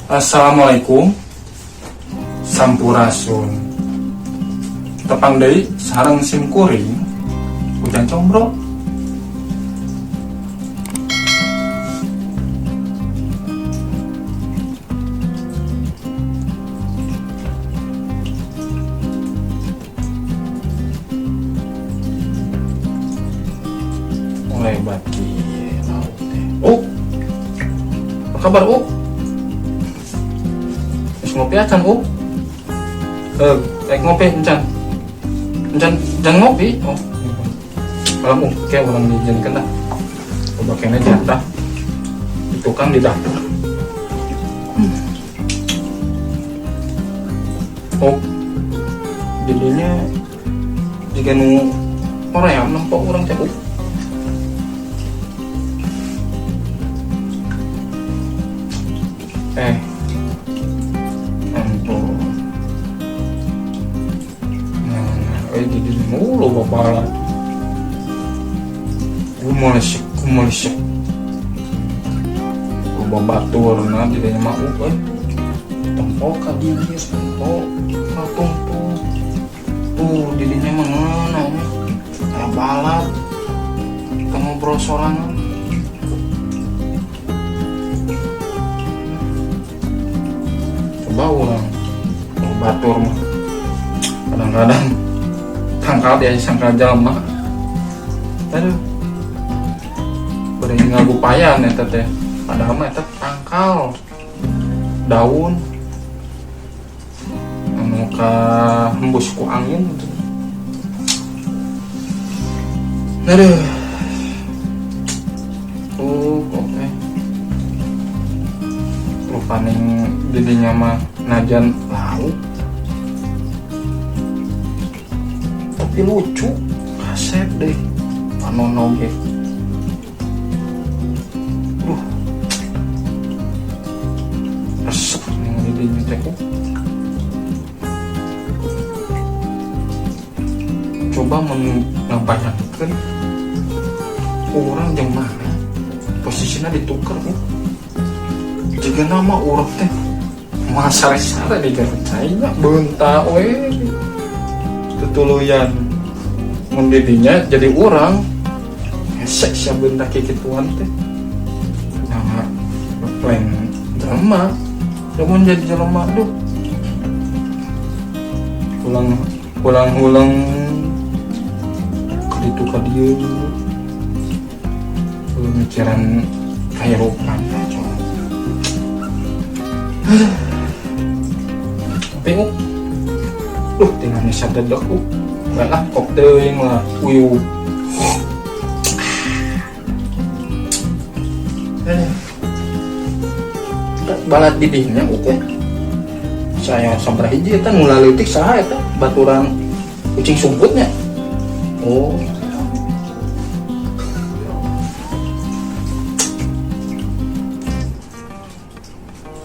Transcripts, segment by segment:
Assalamualaikum. Sampurasun. Tepang deui sareng sim kuring Ujang Combro. Mulai baki laut teh. Oh, apa kabar, Oh? Geus ngopi acan, Oh? Eh, rek ngopi encan. Encan, jangan ngopi. Oh. Kalau oke urang diizinkan lah. Coba kene jatah. Di tukang di dapur. Oh, jadinya jika nu hoream nempo urang teh, oh. Eh, ampun. Nah, eh jadi mulu babalan. Kumalesek, kumalesek. Loba batur nah dirinya mah euy. Tempo ka dieu tempo patung tuh. Tuh dirinya mah ngeunah nya. Kayak balad. Kita ngobrol sorangan. Coba urang batur mah. Kadang-kadang tangkal dia sangkal jalma. Aduh. Bari ngagupayan eta teh. Padahal mah eta tangkal daun anu kahembus ku angin. Aduh. Oh, oke. Rupaning didinya mah najan lauk. Tapi lucu, kasep deh. Panono ge. Duh. Resep ningali didinya teh. Coba ngabayangkeun urang jeung mana posisinya ditukar, Bu. Jika nama urang teh moal sare-sare di jalan cai nya beunta we tutuluyan mun didinya jadi urang hese sia beunta kikituan teh. Nah, lain jelema, lamun jadi jelema, aduh, ulang ulang ulang ka ditu ka dieu mikiran kehidupan teh cowok. Tapi tinggal sadedek enggak lah, kok teuing lah uyuh. Balad didinya oke. Saya sabaraha hiji eta nu laleutik saha eta baturan kucing sumputnya. Oh.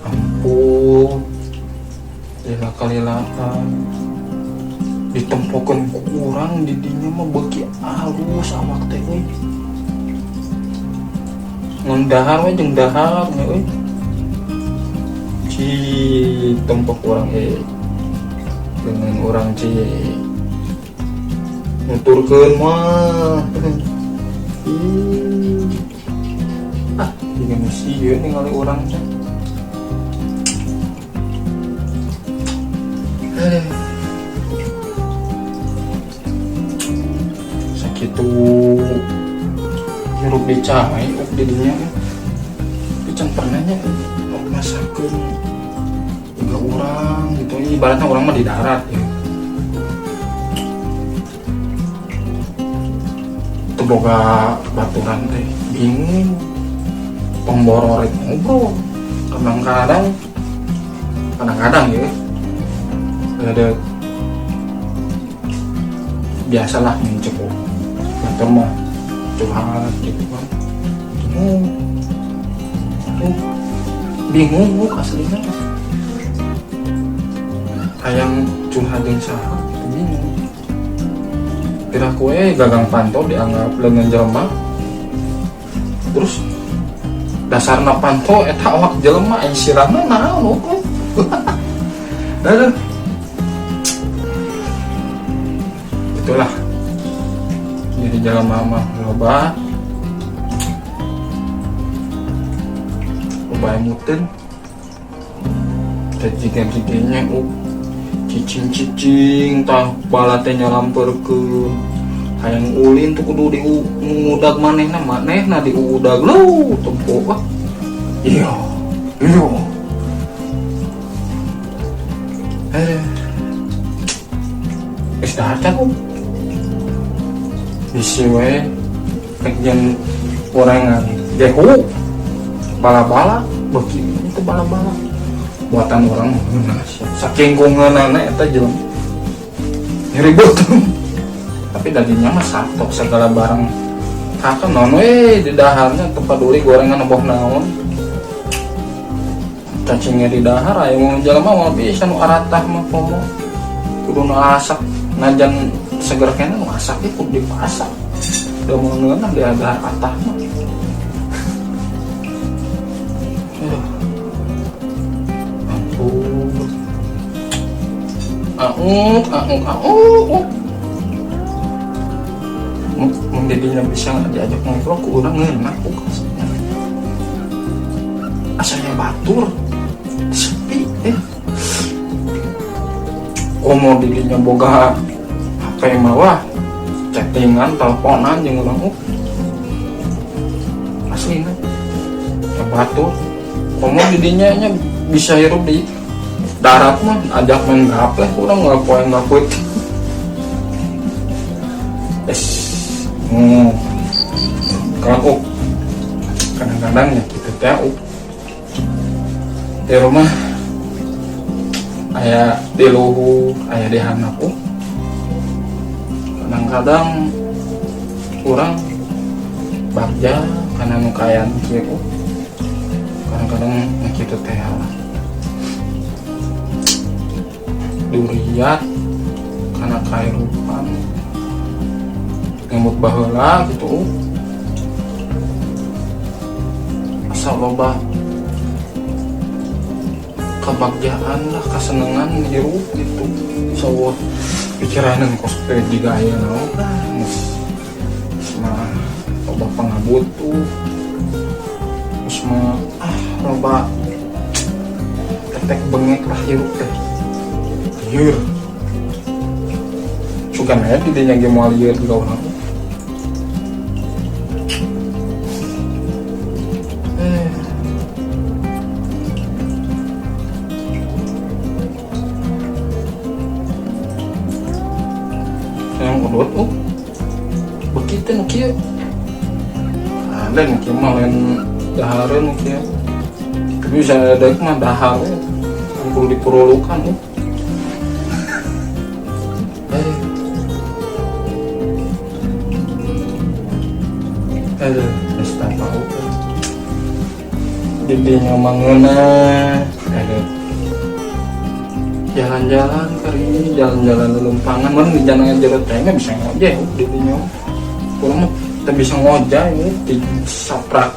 Ampun. Lila kalilaan ditempokeun ku urang didinya mah beuki alus awak teh euy. Mun dahar we jeung dahar nya euy. Ci tempok urang dengan urang ci nuturkeun mah. Ih. Ah, jiga nu sieun ningali urang teh. Aduh. Sakitu hirup di cai ok didinya tapi can pernah nya masakeun juga urang gitu, ibaratnya urang mah di darat ya teu boga baturan teh bingung pemboro rek ngobrol kadang-kadang kadang-kadang ya ada biasalah cukup batur mah curhat gitu kan bingung tuh bingung gua aslinya hayang curhat jeung saha gitu bingung piraku gagang panto dianggap leungeun jelema terus Dasarna panto eta awak jelema aing sirahna naon ukur. Aduh. Itulah. Jadi jelema mah loba. Loba emuteun. Teh jiga-jiganya cicing-cicing tah bala teh nyalamperkeun. Hayang ulin tuh kudu diudag manehna, manehna diudag lu tempo ah. Iya. Iya. Geus dahar can um. Bisi we rek jeung gorengan gehu bala-bala beuki itu bala-bala buatan orang ngeunah sia. Saking ku ngeunahna eta jelema ribut. Tapi dagingnya mah satok segala barang kakak naon we di daharnya teu paduli gorengan boh naon cacingnya di dahar aya mun jelema mah bisa nu aratah mah komo kudu nu asak najan seger keneh nu asak ge kudu dipasak da mun ngeunah di dahar atah mah. Aduh. Ampun. Auk, auk, auk. Mun didinya bisa diajak ngobrol ku urang ngeunah ku kasihnya. Asanya batur sepi Komo didinya boga HP mah wah chattingan, teleponan jeung urang Aslina. Ya batur. Komo didinya nya bisa hirup di darat mah ajak main gapleh urang ngapoe ngapoe. Es. Kalau kadang-kadang ya gitu teh Di rumah aya di luhur, aya di handap. Kadang-kadang kurang bagja karena nu kaayaan kieu. Kadang-kadang ya kitu teh lah. Duriat karena kahirupan ngemut baheula gitu. Asa loba kebagjaan lah, kesenangan hirup gitu. Insyaallah pikiran kos teh jiga aya naon lah, geus mah loba pangabutuh. Geus mah loba tetek bengek lah hirup teh. Lieur. Sugan aya di dinya ge moal lieur juga urang. Yang udut, Begitu nu kieu. Ada nu kieu mah lain dahareun nu kieu. Tapi bisa daek mah dahar we. Kudu diperlukan, Aduh, geus tak tahu. Didinya mah ngeunah. Aduh. Jalan-jalan kari, jalan-jalan lelumpangan, mun di jalan jero teh nggak bisa ngojek didinya. Urang mah teu bisa ngojek ini di saprak.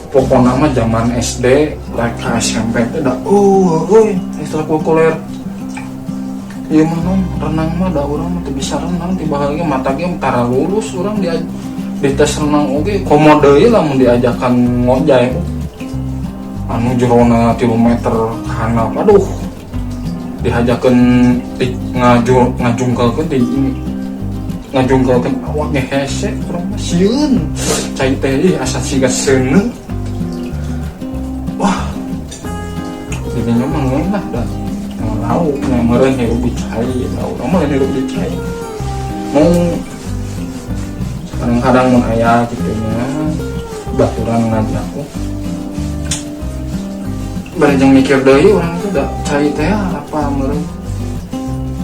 Pokona mah zaman SD, rek ka SMP teh da euy, ekstrakurikuler. Ieu mah non, renang mah da urang mah teu bisa renang, tiba heula mata ge tara lulus urang di tes renang oge komo deui lamun diajakan ngojek. Anu jerona 3 meter handap, aduh. Dihajakeun di, ngajungkelkeun di, ngajungkelkeun awak ge hese urang mah sieun. Cai teh ih asa siga seuneu. Wah. Didinya mah ngeunah da. Lauk nya meureun hirup di cai, lauk mah hirup di cai. Mau kadang-kadang mun aya kitu nya baturan ngajak aku. Bari jeung mikir deui urang teh da cai teh apa meureun.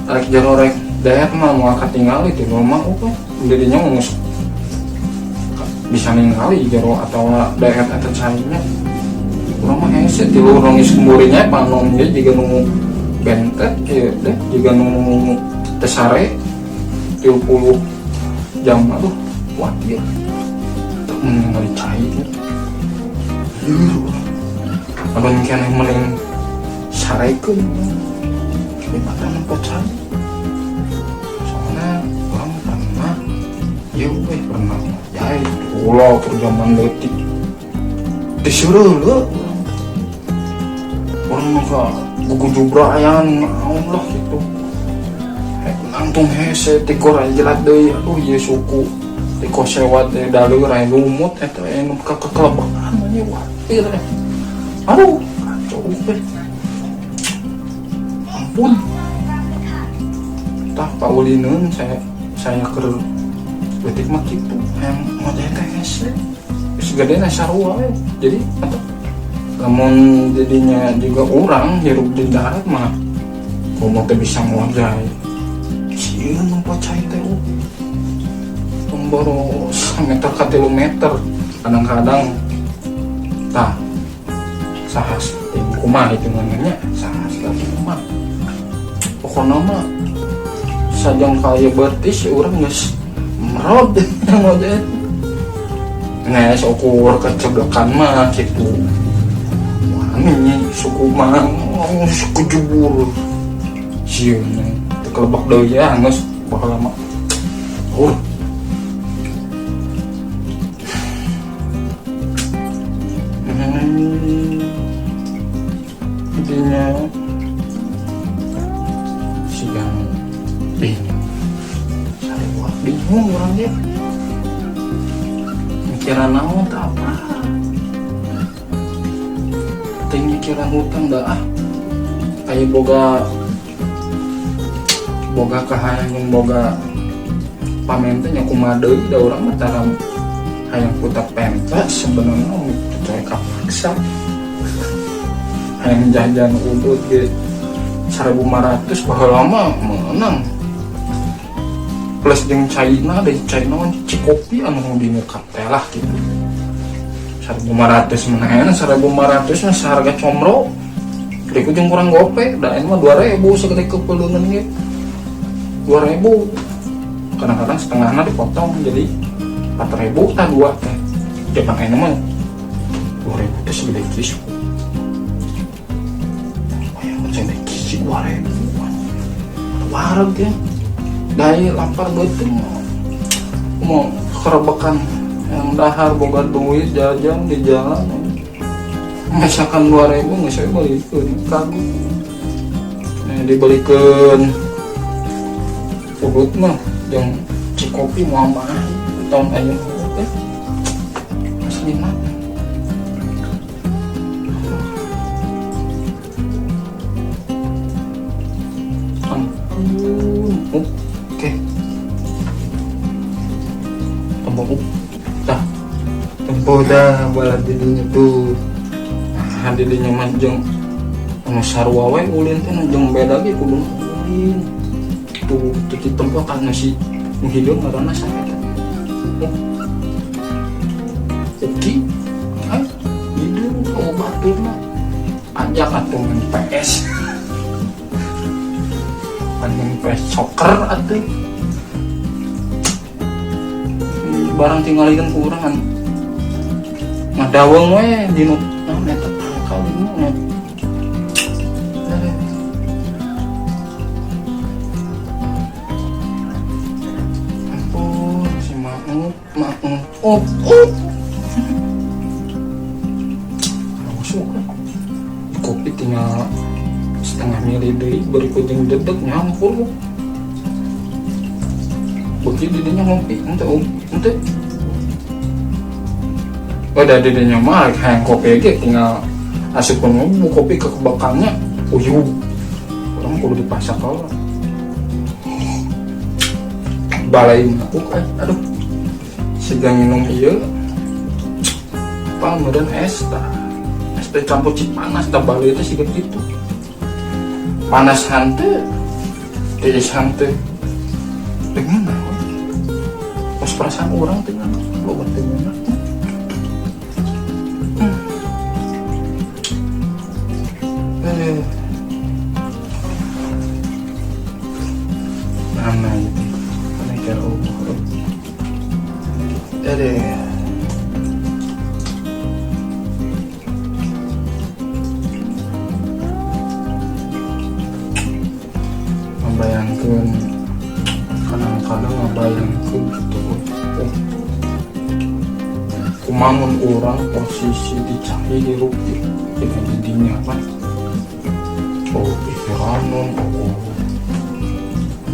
Rek jero rek daek mah moal katingali di rumah oke. Didinya geus bisa ningali jero atawa daek eta cainya. Urang mah hese ti luhur geus kumburinya panon ge jiga nu bentet kieu deh jiga nu teu sare 30 jam aduh kuat ieu. Teu ningali cai teh. Lieur urang. Alun keneh mending sarekeun daripada nempo cai. Soalnya urang pernah ieu we pernah ngojay ulah keur zaman leutik. Diseureuleuh urang. Urang mah ka gugujubrayan naon lah gitu. Nangtung hese tikor aya jelat deui, aduh ieu suku tiko sewat teh daleur aya lumut eta aya nu kakekelebekan nya watir. Aduh, kacau teh. Ampun. Tah paulineun saya keur leutik mah kitu, hayang ngojay teh hese. Geus gedena sarua we. Jadi mantap. Lamun jadinya juga urang hirup di darat mah komo teh bisa ngojay. Sieun nempo cai teh Tong meter ka 3 meter kadang-kadang tah sahas kumaha hitungannya sahas lah kumaha. Pokona mah sajang kaya betis urang geus merod ngojay. Nah, ukur keceblokan mah kitu. Wah, ini suku mah suku jubur. Sieun teu kelebak deui ya geus bakal lama. Intinya siang bingung. Sarua bingung urang ge. Mikiran naon teh apa? Teh mikiran hutang dah ah. Aya boga kahayang jeung boga pamen teh nya kumaha deui da urang mah tara hayang putar pentas sebenarnya percaya kapaksa. Hayang jajan udut ge 1.500 baheula mah meunang. Plus jeung China, dari China mah Cikopi anu di muka teh lah gitu. 1.500 mah enak, 1.500 mah seharga comro. Berikut jeung kurang gope, da ini mah 2.000 segede kepelungan ge. 2.000. Kadang-kadang setengahna dipotong jadi 4.000 tah dua teh. Jepang ini mah 2.000 teh segede kisu. Bayangkan segede kisu 2.000. Wareg ya. Dai lapar beuteung mau kerebekan yang dahar boga duit jajan di jalan. Misalkan 2.000 nggak saya belikeun kagum. Nah, dibelikeun udut mah jeung Cikopi moal mah tahun ayeuna teh. Aslina. Ampun. Oke. Tempo. Dah. Tempo dah balah didinya tuh. Nah, didinya mah jeung anu sarua we ulin teh jeung beda ge kudu ulin. Tuh, tuh di tempo kan si nu hideung ngaranna saha eta? Oh. Oki. Hah? Hideung oh baturna. Ajak atuh main PS. Main PS soccer atuh. Barang tinggalikeun ku urang kan. Ngadaweng we di nu naon eta tangkal di nu nya. Ampun, si Maut, Maut, oh, oh. Langsung kan. Kopi tinggal setengah mili deui berikut jeung dedeg nyampur. Beuki didinya ngopi, henteu, um, henteu. Oh, da didinya mah hayang kopi ge tinggal asupkeun we kopi ke kebekannya, uyuh. Urang kudu dipasak heula. Balai aku, aduh. Siga nginum ieu. Apa meureun es tah. Es teh campur cipanas tah balai teh siga kitu. Panas hanteu, tiis hanteu. Dengan naon? Pas perasaan urang teh ngan loba teh ngeunah. Mana itu? Mana jauh? Aduh. Kumaha mun urang posisi di cai hirup ieu jeung didinya kan. Oh, pikiran oh,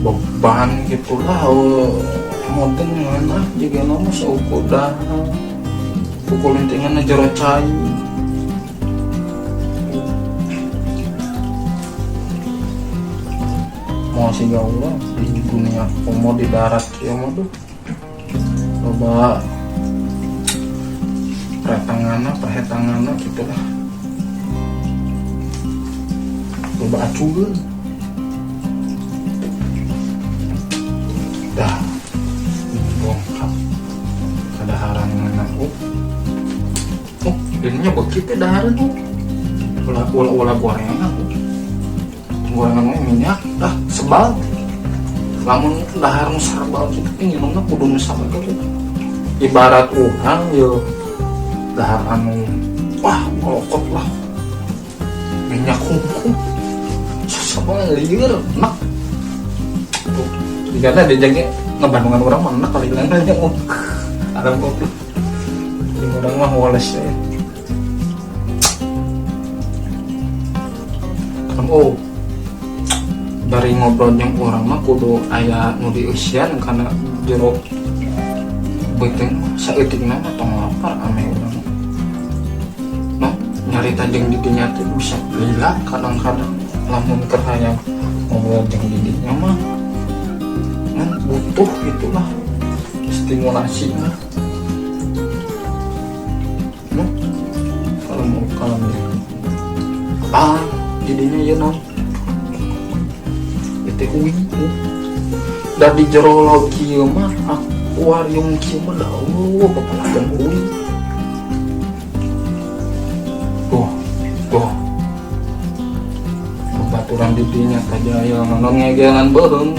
beban gitulah, oh, modern ngeunah jiga mah saukur dahar kukulintingan jero cai. Mau sih gaul lah di dunia komo di darat ya mah tuh loba perhetangana perhetangana gitu lah, loba acugeun dah bongkar kadaharan mana. Oh, ininya begitu daharan tuh ulah ulah ulah gorengan, gorengan mah minyak dah sebal. Lamun dahar nu sarbal kitu teh nginumna kudu nu sabal gitu. Ibarat urang ye dahar anu wah molokot lah minyak hukum sesebal lieur enak tuh jika ada jangnya ngebandungan orang mah enak kali bilang aja. Oh, ada kopi ini orang mah woles ya. Oh, dari ngobrol yang orang mah kudu aya nu dieusian karena jero beuteung saeutikna mah tong lapar ame urang no nyarita jeung didinya teh bisa lila kadang-kadang lamun keur hayang ngobrol jeung didinya mah ngan butuh gitulah stimulasi mah no. Kalau mau kalau ah didinya ieu naon teh uing da di jero laut kieu mah akuarium kieu mah da eueuh papalagan uing. Tuh tuh babaturan di dinya tajaya naon ngegelan beuheung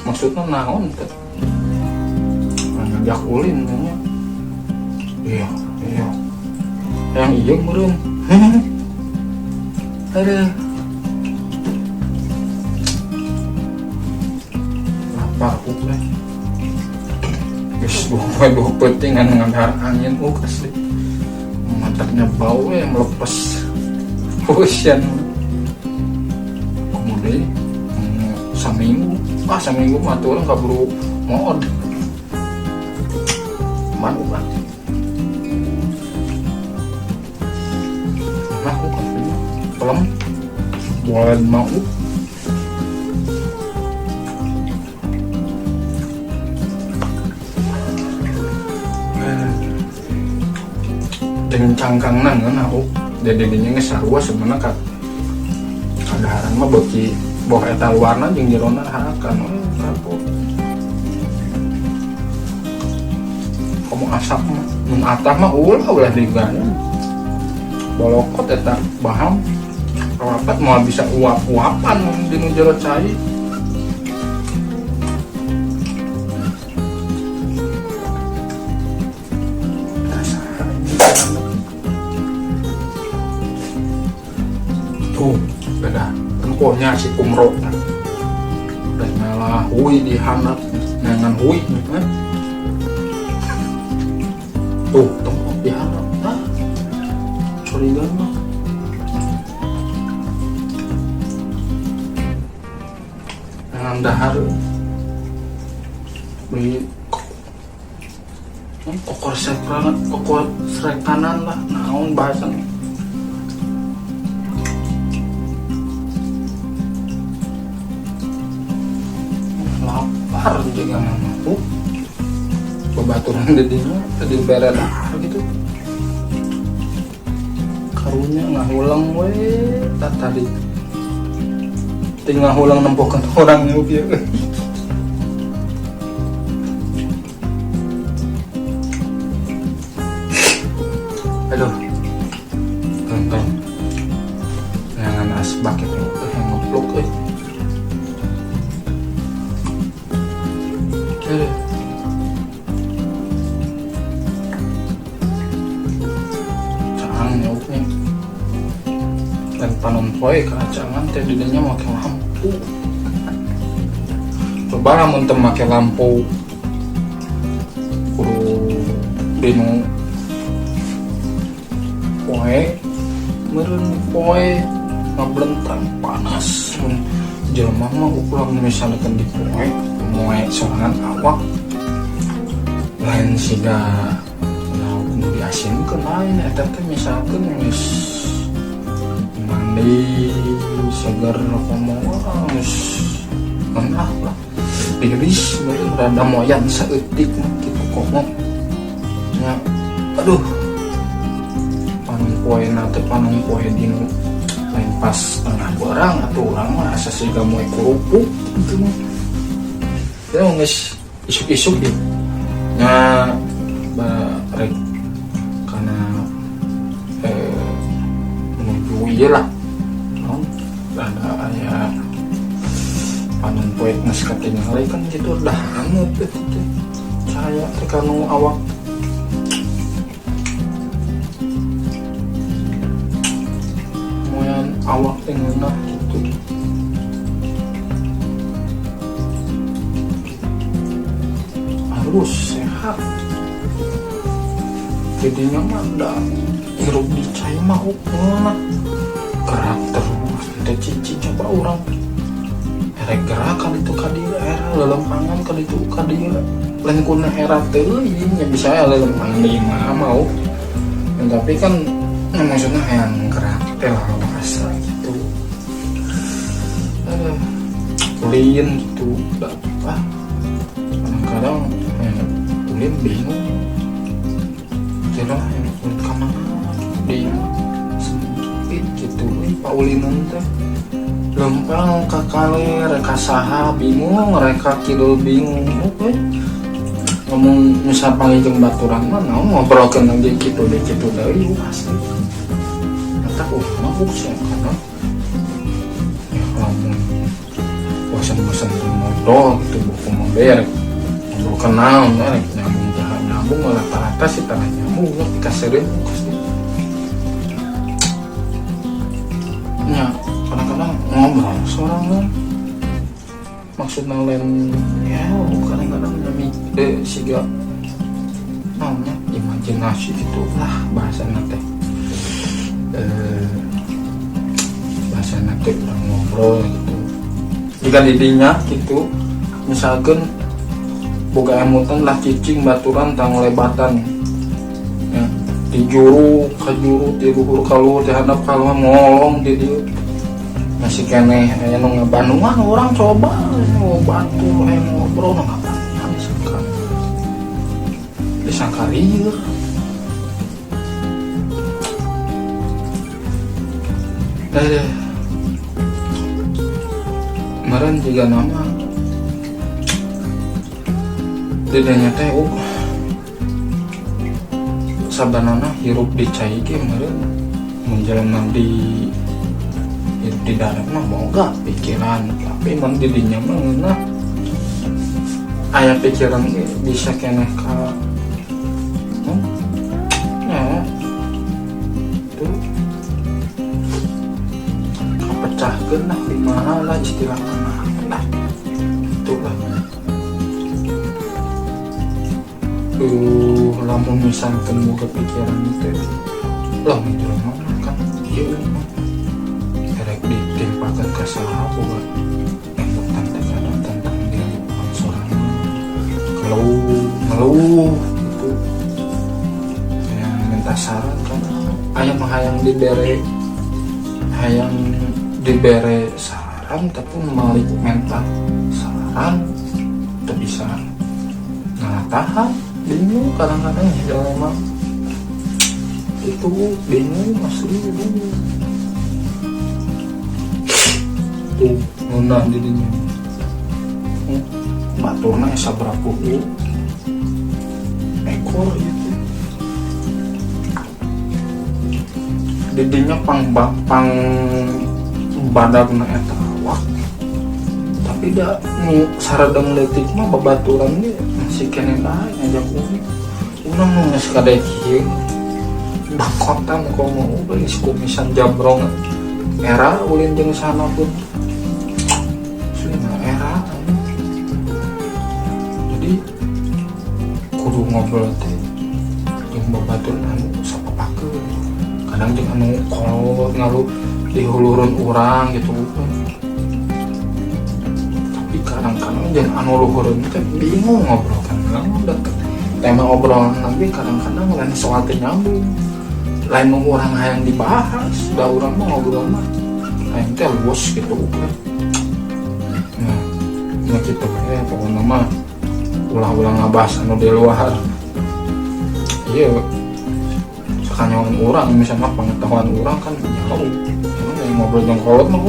maksudna naon teh ngajak ulin nya. Iya iya yang ieu meureun. Aduh, lapar udah guys, dua dua pentingan ngadar angin asli matanya bau ya melepas hujan. Kemudian saminggu saminggu mah tuh orang kaburu mood mana ulah nah aku pelem boleh mau. Jeung cangkangna ngeunah dede-dedenya geus sarua sebenarnya ka kadaharan mah beuki boh eta luarna jeung jerona harakan kapok. Komo asap mah mun atah mah ulah ulah diganya bolokot eta baham rapat moal bisa uap-uapan di nu jero cai. Tuh, beda. Tengkonya si kumro. Udah malah hui di handap, nengan hui, kan? Tuh, tengkok di handap. Ah, curiga mah. Nengan dahar. Beli kokor srekanan, kokor srekanan lah, naon bahasanya. Lapar juga mama tuh babaturan dedinya tadi beredar gitu karunya ngahulang we tak tadi tinggal ngahulang nempokan orang nyup ya. Aduh, tonton jangan asbak itu yang ngepluk Caang nyauknya dan panon poe kacangan teh didinya make lampu. Coba lamun teu make lampu kudu dinu Moe meureun poe ngablentang panas. Mun jelema mah ukuran misalkan di poe moe sorangan awak lain siga lauk nu diasinkeun, lain eta teh. Misalkan geus mandi seger, komo geus ngeunah lah, tiris meureun, rada moyan saeutik mah kitu komo nya. Aduh, panon poe teh, panon poe dinu lain pas tengah beurang atuh, urang mah asa siga moe kerupuk gitu mah ya. Geus isuk-isuk di nya rek karena menuju ieu lah naon, rada aya panon poe geus katingali kan gitu, dah anget eta teh cahaya teh kanu awak. Moyan awak teh ngeunah gitu. Harus sehat jadinya mah, da hirup di cai mah ngeunah gerak terus teh cici. Coba urang erek gerak ka ditu ka dieu era, lelempangan ka ditu ka dieu lain kuna era teuing ya, bisa ya lelempangan di imah mau ya, tapi kan ya, maksudnya yang gerak teh asa gitu. Aduh, ulin gitu dah. Ah, kadang-kadang ya, ulin bingung tidak yang ulin kemana di sempit gitu. Euy, paulinan teh lempang ka kaler, rek ka saha bingung, rek ka kidul bingung. Oke, ngomong misal panggil jeung baturan mah naon, ngobrolkeun lagi kitu deh, kitu deui asli. Eta mabuk sih karena ya lamun bosan-bosan ngobrol gitu, buku mau bayar ngobrol kenal ya, rek nyambung tah nyambung, rata-rata sih tanah nyambung lah dikaserin pasti ya. Kadang-kadang ngobrol sorangan maksudnya lain ya, kadang-kadang demi siga naonnya, imajinasi gitu lah bahasa teh, bahasa teh urang ngobrol gitu jika didinya gitu. Misalkan boga emutan lah cicing baturan tang lebatan ya, di juru ka juru, di luhur ka luhur, di handap ka luhur, ngolong di dieu masih keneh aya nu ngabandungan urang. Coba mau bantu hayang ngobrol nu ngabandungan, disangka disangka lieur. Kemarin juga nama didinya teh sabanana hirup di cai ge meureun mun jelema di hirup di darat mah boga pikiran, tapi mun di dinya mah ngeunah aya pikiran ge bisa keneh ka ya tuh kapecahkeun lah, kumaha lah istilahna mah lah itulah. Lamun misalkan boga pikiran teh lah jelema mah kan ieu mah erek ditimpakeun ka saha, boga emutan teh kadang tentang diri sorangan, keluh ngeluh gitu yang minta saran kan aya mah, hayang dibere saran tapi malik minta saran teu bisa. Nah, tahan bingung kadang-kadang ya emang itu bingung asli bingung tuh ngeunah jadinya. Baturna sabaraha ekor itu didinya pang pang badagna eta awak, tapi da nu saradang leutik mah babaturan ge masih keneh bae ngajak ulin. Urang nu geus kade kieu bangkotan komo geus kumisan jambrong era ulin jeung sana pun sudah era. Jadi kudu ngobrol teh jeung babaturan anu sapapakeun. Kadang jeung anu kolot ngalu dihulurun urang gitu. Tapi kadang-kadang jeung anu luhureun teh bingung ngobrol kan. Udah tema obrolan nanti kadang-kadang lain soal teu nyambung. Lain nu urang hayang dibahas, da urang mah ngobrol mah lain teh luas gitu kan. Nah, ya gitu we pokoknya mah ulah-ulah ngabahas anu di luar. Iya, sakanyawan urang misalnya pengetahuan urang kan jauh. Cuman yang ngobrol jeung kolot mah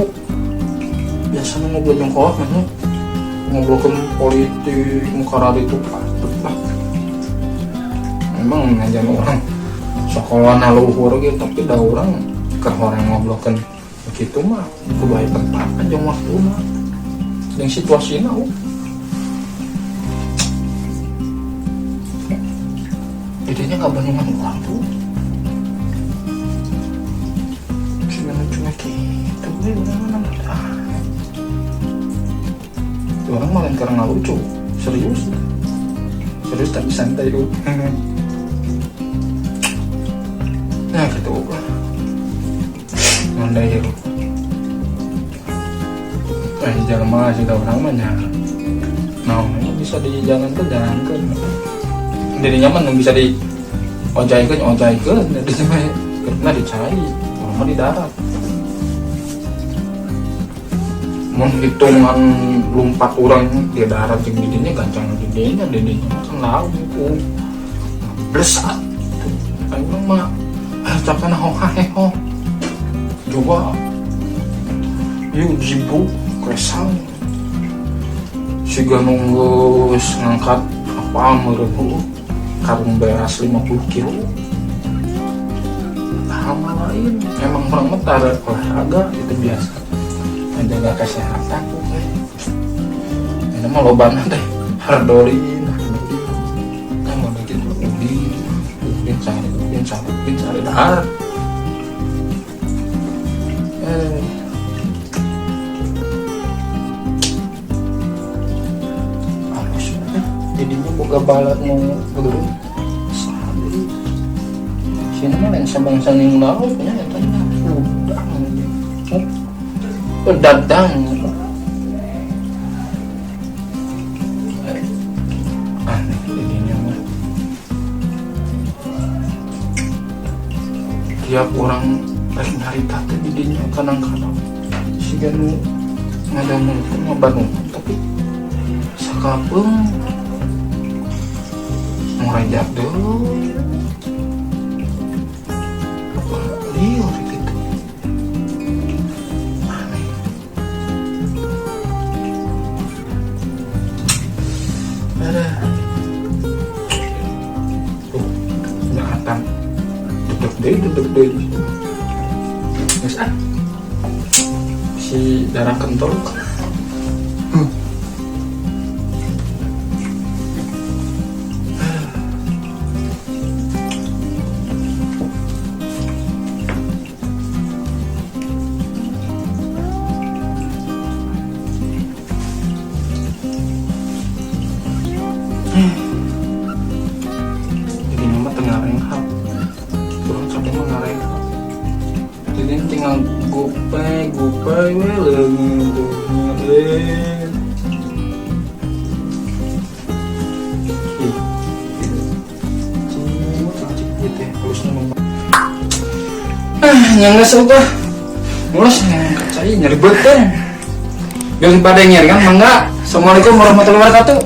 biasanya ngobrol jeung kolot mah nya ngobrolkeun politik nu kararitu patut lah. Memang ngajar orang sekolah luhur gitu, tapi da urang keur horeng ngobrolkeun begitu mah kudu aya tempat jeung waktuna jeung situasina. Jadinya nggak bandungan orang tuh cuma cuma gitu gue orang ah orang malah karena lucu, serius serius tapi santai tuh. Nah gitu lah mandai hirup. Jalan mah sudah orang mah nya nah ini bisa dijalankan jalankan, jadi nyaman bisa di ojaikan ojaikan, jadi mah karena dicari orang mah di darat. Mun hitungan lompat orang di darat jeung didinya gancang didinya, didinya mah kan laut itu blesat gitu. Ayo mah ah capek ho ha he ho coba yuk jibu kresang siga nunggu ngangkat apa meureun heueuh karung beras 50 kilo. Nah, lain emang kurang metar olahraga itu biasa menjaga kesehatan oke. Ini mah lobana teh hardolin hardolin, nah mau gitu ulin ulin sehari ulin sehari ulin sehari dahar. Halus eh jadinya boga balat mau geureuh saha deui sini mah lain sabangsa ning laut nya eta mah udang oh dadang aneh jadinya mah tiap orang rek nyarita teh didinya kadang-kadang siga nu ngadangukeun ngabandungan tapi sakapeung ngorejak deui apa liur gitu aneh. Ada tuh nyatan dedek deui geus ah si darah kental. Jadi nama tengah renghap kurang capek mah ngarenghap jadi tinggal gope gope we leungeun leungeun. Ih, cicik gitu ya halusnya mah ah yang nggak suka mulus cai nyeri beuteung. Daripada nyeri kan mangga. Assalamualaikum warahmatullahi wabarakatuh.